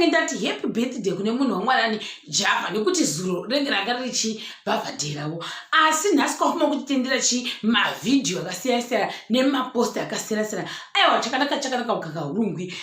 Ndati happy birthday kune munhu waMwari ani Java, nekuti zuro rinenge ranga riri chibhavhadhe ravo, asi nhasi kwafuma kutitendera chi mavhidhiyo akasiyana siyana nemaposta akasiyana siyana. Aiwa, chakanaka chakanaka kugaka hurungwi.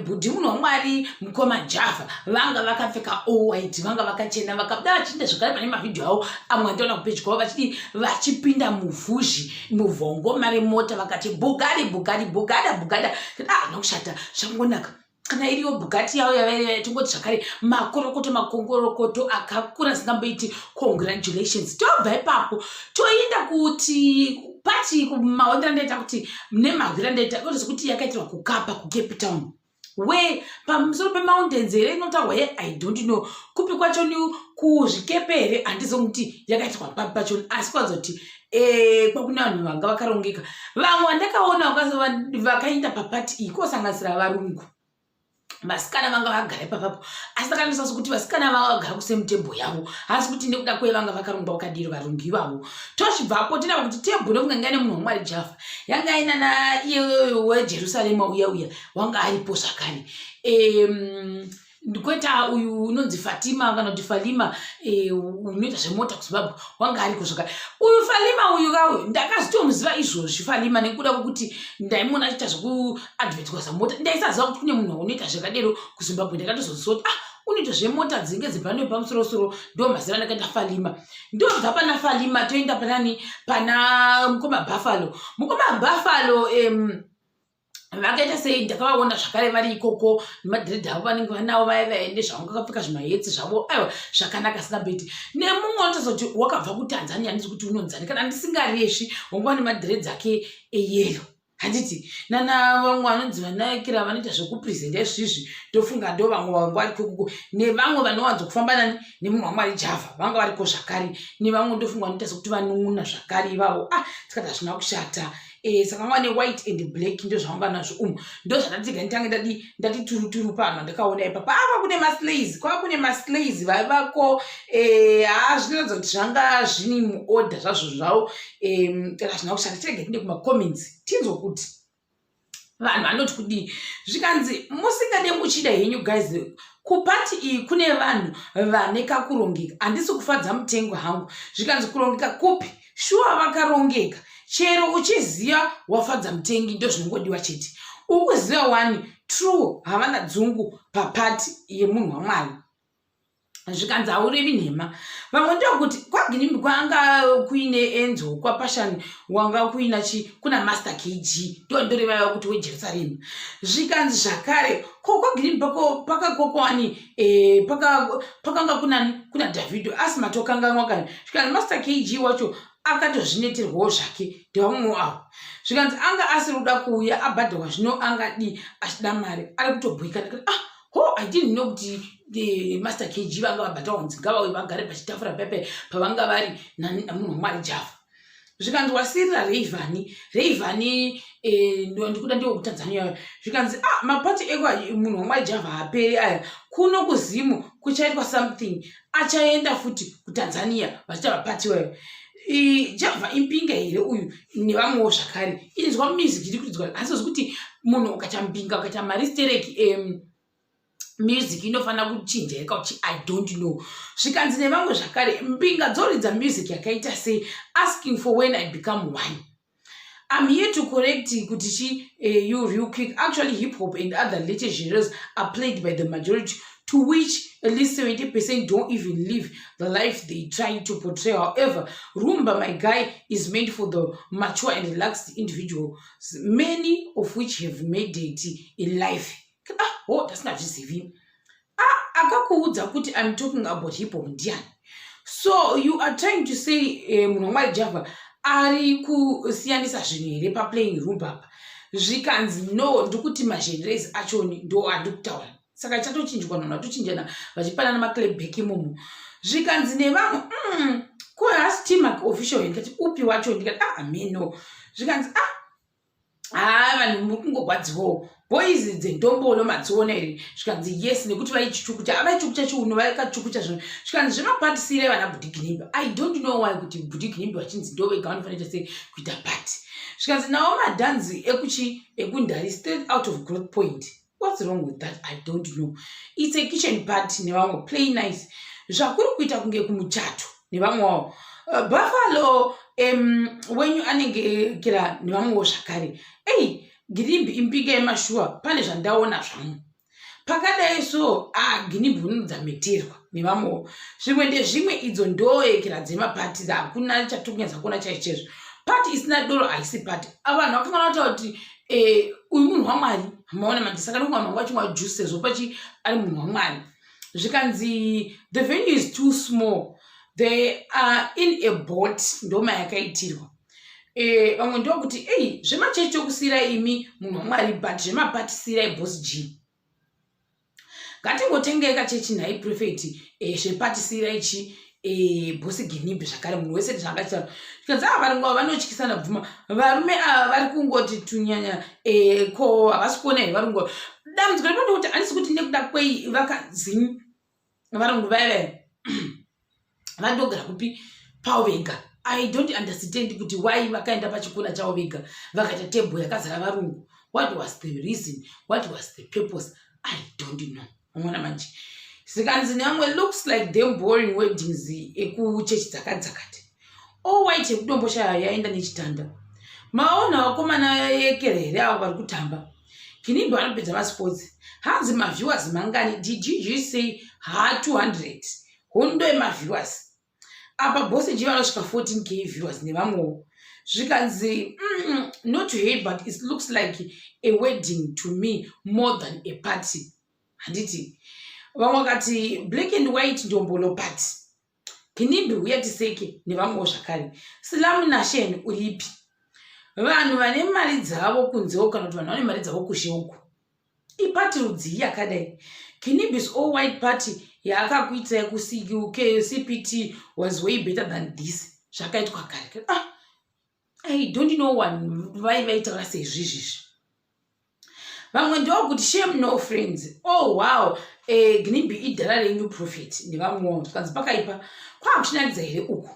Bhudhi munhu waMwari mukoma Java vanga vakapfeka all white, vanga vakachena, vakabuda vachiinda zvakare pane mavhidhiyo avo amwe andiona kupeji kwavo, vachidi vachipinda muvhuzhi muvhongoma remota, vakati Bugatti, Bugatti, Bugada, Bugada. Ah, nokushata zvakangonaka. Kana iriyo Bugatti yavo yavaireva, tingoti zvakare makorokoto, makongorokoto akakura singamboiti. Congratulations. Tobva ipapo toenda kuti pati maondera ndaita kuti nemahwira ndaita otozi kuti yakaitirwa kuKapa, kuCape Town, we pamusoro pemountains here inotaurwa ye, I don't know kupi kwachoni, kuzvikepe here, handizomuti yakaitirwa papi pachoni, asi kwanza kuti kwakune vanhu vanga vakarongeka. Vamwe vandakaona vakaenda papati iyi kosanganisira varungu, vasikana vanga vagara ipapapo, asi ndakanisa sekuti vasikana vanga vagara kusame table yavo, asi kuti nekuda kwevanga vakarongwa vakadiro varungu ivavo. Tochibvapo tinava kuti table nekunge ine munhu waMwari Java yanga inana iye weJerusarema uya uya wanga aripo zvakare, kweta uyu unonzi Fatima kana kuti Falima, unoita zvemota kuZimbabwe, wanga ariko zvakare. Uyu Falima uyu kauyu ndakazitomuziva izvozvi Falima nekuda kwekuti ndaimuona achiita zvekuadvertiswa mota. Ndaisaziva kuti kune munhu unoita zvakadero kuZimbabwe. Ndakatozoziva kuti ah, unoita zvemota dzinge dzemhando yepamusorosoro. Ndo mazera ndakaita Falima. Ndobva pana Falima toenda panani, pana mukoma Buffalo. Mukoma Buffalo vakaita sei? Ndakavaona zvakare vari ikoko nemadhiredhi avo vanenge vanavo vaya vaende zvavo, vakapfeka zvimahetsi zvavo. Aiwa, zvakanaka singamboiti. Nemumwe unotaridza kuti wakabva kuTanzania, handisi kuti unonzani kana ndisingaresvi, wanga wane madhiredzi ake eyellow, handiti? Nana vamwe vanonzi vanakira vanoita zvekupresenta izvizvi, ndofunga ndo vamwe vanga variko ikoko, nevamwe vanowanzokufamba nani nemumwe waMwari Java vanga variko zvakare, nevamwe ndofunga vanoita sekuti vanun'una zvakare ivavo. Ah, tikati hazvina kushata. Saka vanga newhite and black, ndo zvavanga nazvo umu. Ndo zvandatiga nditange ndadi ndati turuturu pano. Ndakaona ipapa ava kune maslays, kwava kune maslays vaivako. Ha, zvinoratidza kuti zvanga zvini muorder zvazvo zvavo. Kana hazvina kushata, tirege tinde kumacomments tinzwe kuti vanhu vanoti kudii. Zvikanzi, musingade muchida henyu guys, kupati iyi kune vanhu vane kakurongeka. Handisi kufadza mutengo hangu. Zvikanzi, kurongeka kupi? Shuwa vakarongeka, chero uchiziva wafadza mutengi, ndo zvinongodiwa chete. Ukuziva wani, true, havana dzungu papati yemunhu waMwari. Zvikanzi, haurevi nhema. Vamwe ndokuti kwaGinimbi kwanga kuine Enzo, kwaPassion wanga kuina chi kuna Master KG, ndo ndorevaiva kuti weJerusarema. Zvikanzi zvakare, ko kwaGinimbi pakakokwani pakanga kunani? Kuna Davido, asi matokanganwa kani? Zvikanzi, Master KG wacho akatozvineterwawo zvake, ndevamwewo avo. Zvikanzi, anga asiri kuda kuuya, abhadharwa zvino, angadi achida mari, ari kutobhoikana. Ah, ho, I didn't know kuti the Master KG vanga vabhadharwa, kunzi ngavauye vagare pachitafura pepe pavanga vari namunhu waMwari Java. Zvikanzi, wasirira Reivhani, Reivhani, ndikuda ndiwo kuTanzania. Zvikanzi, ah, mapati ekwa munhu waMwari Java haaperi aya. Kuno kuZimu kuchaitwa something, achaenda futi kuTanzania vachiita mapati wayo. Java impinga here uyu nevamwewo zvakare? Inzwa music iri kuridzwa, asi kuti munhu ukaita mbinga, ukaita mari stereki, music inofanira kuchinja here kauchi? I don't know. Zvikanzi nevamwe zvakare, mbinga dzoridza music yakaita sei? Asking for when I become one. I'm here to correct kuti chi you real quick. Actually, hip hop and other related genres are played by the majority, to which at least 70% don't even live the life they try to portray. However, rumba, my guy, is meant for the mature and relaxed individuals, many of which have made it in life. Ah, oh, tasingazvizivi. Ah, akakuudza kuti I'm talking about hip hop ndiani? So you are trying to say munhu waMwari Java ari kusiyanisa zvinhu here paplaying rumba apa? Zvikanzi, no, ndikuti magenres achoni ndo andiri kutaura, saka chatochinjwa, vanhu vatochinjana vachipanana maclapback imomo. Zvikanzi nevamwe, ko hasi Tmac Official? Ndikati, upi wacho? Ndikati, ah, ameno. Zvikanzi, ah, haa, vanhu muri kungogwadziwawo. Boys dzendombolo madziona here? Zvikanzi, yes, nekuti vaichichukucha, vaichukucha chiuno, vakachukucha zvinhu. Zvikanzi, zvemapatisire vana Bhudiginimbi. I don't know why kuti Bhudiginimbi vachinzi ndo vega vanofanira sei kuita pati. Zvikanzi, nawo madhanzi ekuchi ekundari, straight out of Growth Point. What's wrong with that? I don't know. It's a kitchen party nevamwe. Play nice, zvakuri kuita kunge kumuchato nevamwe wavo. Buffalo wenyu anenge kira nevamwewo zvakare. Ei, Ginimbi imbinga yemashuwa, pane zvandaona zvangu pakadai. So ah, Ginimbi unodzameterwa nevamwewo. Zvimwe ndezvimwe, idzo ndoekera dzemapati, hakuna chatikunyatsa kuona chaichezvo. Pati isina doro haisi pati. Vanhu vakangana kutaura kuti uyu munhu waMwari, maona manje. Saka nokunga vanhu vanga vachimwa juice sezvo pachi ari munhu waMwari. Zvikanzi the venue is too small, they are in a boat, ndoma yakaitirwa. Vamwe ndokuti ei, zvemachechi okusiyira imi munhu waMwari, but zvemapati siyirai Boss G. Ngatingotengei kachechi nhai prophet. Zvepati siyirai chi Boss Ginimbi zvakare. Munhu wese zvangachitaura. Zvikanzi ava varungu ava vanotyisana bvuma. Varume ava vari kungoti tunyanya. Ko havasi kuona here varungu ava? Dambudziko rino ndekuti handisi kuti nekuda kwei vakadzi varungu vaive vandogara kupi pavo vega. I don't understand kuti why vakaenda pachikona chavo vega, vakaita tebho yakazara varungu. What was the reason? What was the purpose? I don't know. Unoona manje, zikanzi nevamwe, looks like them boring weddings ekuchechi dzakati dzakati. All white yekuDomboshaya yaenda nechitanda. Maona vakomana yekere here avo vari kutamba? Ginimbi vanopedza masports. Hanzi maviewers mangani? Did you say ha 200? Hondo yemaviewers apa. Boss G vanosvika 14K viewers nevamwewo. Zvikanzi not to hate, but it looks like a wedding to me more than a party, handiti? Vamwe vakati black and white ndombolo party. Ginimbi uya tiseke nevamwewo zvakare. Slam Nation uripi? Vanhu vane mari dzavo kunzewo, kana kuti vanhu vane mari dzavo kushe uku, ipati rudzii yakadai? Ginimbi's all white party yaakakuitirai kuCPT was way better than this. Zvakaitwa kare. Ah, I don't know one vai vaitaura seizvizvizvi. Vamwe ndokuti shame, no friends. Oh wow, Ginimbi idhara renyu prophet nevamwewo. Zvikanzi pakaipa, kwakuchinakidza here uku?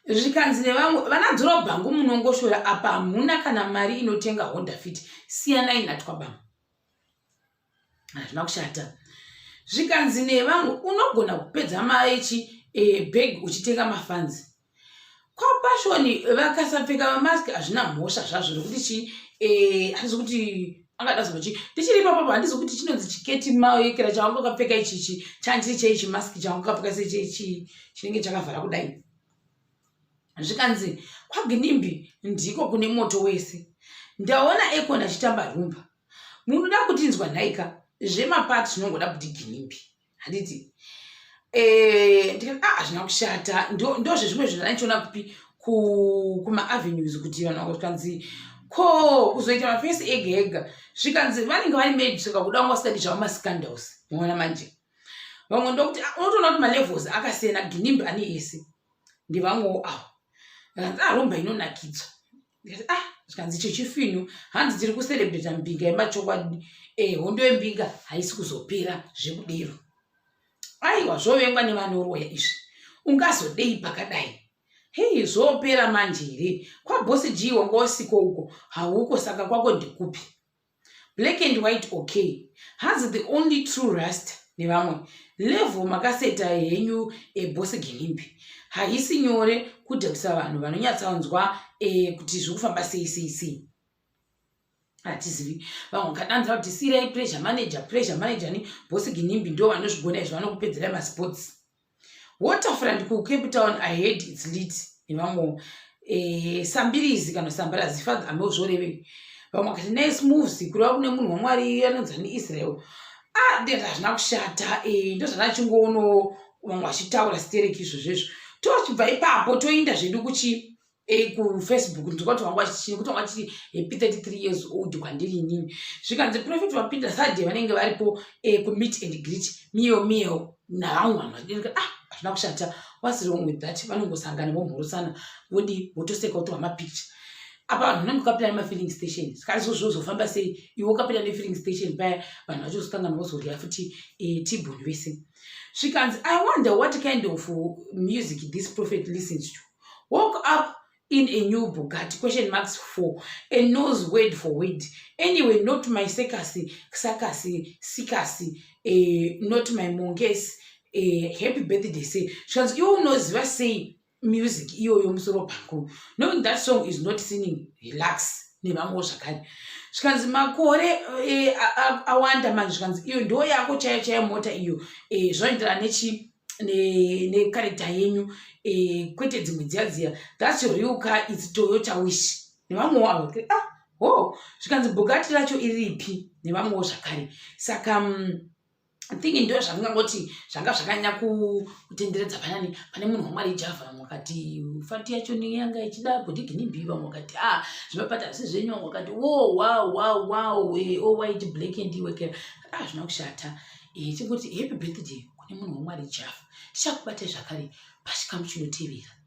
Zvikanzi nevamwe, vana dhorobhangu munongoshora apa hamuna kana mari inotenga Honda Fit. Siyanai natwabama, hazvina kushata. Zvikanzi nevamwe, unogona kupedza maechi bag uchitenga mafanzi kwapashoni. Vakasapfeka mamaski hazvina mhosva zvazvo, nekuti chi handizi kuti angada zochi ndichiri ipapapo. Handizi kuti chinonzi chiketi maekera chavanga wakapfeka ichichi chandiri chei, chimaski chavanga wakapfeka sechechi chinenge chakavhara kudai. Zvikanzi kwaGinimbi ndiko kune moto wese. Ndaona Ekon achitamba rumba. Munoda kutinzwa nhaika? Zvemapati zvinongoda kuti Ginimbi, handiti? Ndikati ah, hazvina kushata. Ndozvezvimwe zvinhu zvandichiona kupi kumaavenues kuti vanhu vakanzi ko kuzoita mafesi ega ega. Zvikanzi vanenge vari married, saka kuda vanga vasingadi zvavo mascandals. Maona manje, vamwe ndokuti ah, unotoona kuti malevels akasiyana. Ginimbi ane ese ndevamwewo avo. Zvikanzi aromba ah, inonakidzwa. Ndikati ah, zvikanzi chechifinu. Hanzi tiri kucelebrata mbinga yemachokwadi. Hondo yembinga haisi kuzopera zvekudero. Aiwa, zvovengwa nevanoroya izvi. Ungazodei pakadai? Hei, zvopera manje here? KwaBoss G wanga usiko uko, hauko, saka kwako ndikupi? Black and white okay. Hanzi the only true rasta nevamwe. Level makaseta henyu, Boss Ginimbi. Haisi nyore kudhakisa vanhu vanonyatsanzwa kuti zviri kufamba sei sei sei, hatizivi. Vamwe vakadanzira kuti sirai pressure manager, pressure manager ni Boss Ginimbi ndo vanozvigona izvo, vanokupedzerai masports. Waterfront kuCape Town, I heard it's lit nevamwewo. Sambirizi kana sambarazi father amezvorevei. Vamwe vakati nice moves, kureva kune munhu waMwari anonzi ani, Israel. Ah, ndikati hazvina kushata. Ndozvandachingoonawo vamwe vachitaura stereki izvozvo izvo. Tochibva ipapo toinda zvedu kuchi kuFacebook. Ndikati vanga vachiti kuti vanga vachiti happy 33 years old kwandiri inini. Zvikanzi prophet vapinda Saturday, vanenge varipo kumeet and greet miyo miyo navamwe vanhu vachidii. Ah, hazvina kushata. What's wrong with that? Vanongosangana, vomhorosana, vodi votoseka, votorwa mapicture. Apa vanhu vanenge vakapinda nemafilling station, saka izvozvo zvozofamba sei? Iwe ukapinda nefilling station paya, vanhu vachozosangana, vozorya futi tibon vese. Zvikanzi I wonder what kind of music this prophet listens to. Woke up. in a new Bugatti question marks for and knows word for word. Anyway, not my circus, circus, circus, not my monkeys. Happy birthday say. Zvikanzi iwe unoziva sei music iyoyo musoro pangu, knowing that song is not singing relax nevamwewo zvakare. Zvikanzi makore awanda manje. Zvikanzi iyo ndo yako chaiyo chaiyo mota iyo, zvinoenderana nechi necharacter yenyu, kwete dzimwe dziya dziya. That's your real car, it's Toyota Wish nevamwewo avo. Ah, ho, zvikanzi Bugatti racho iripi nevamwewo zvakare. Saka thing ndo zvandingangoti zvanga zvakanyanya kutenderedza panani pane munhu waMwari Java. Vamwe vakati fati yacho yanga ichida bhodhiginimbi, vamwe vakati a ah, zvimapata zvisi zvenyu, vamwe vakati wo wow wow wow, o white, black and iweke. Ah, zvina kushata. Chingoti happy birthday kune munhu waMwari Java. Tichakubatai zvakare pachikamu chinotevera.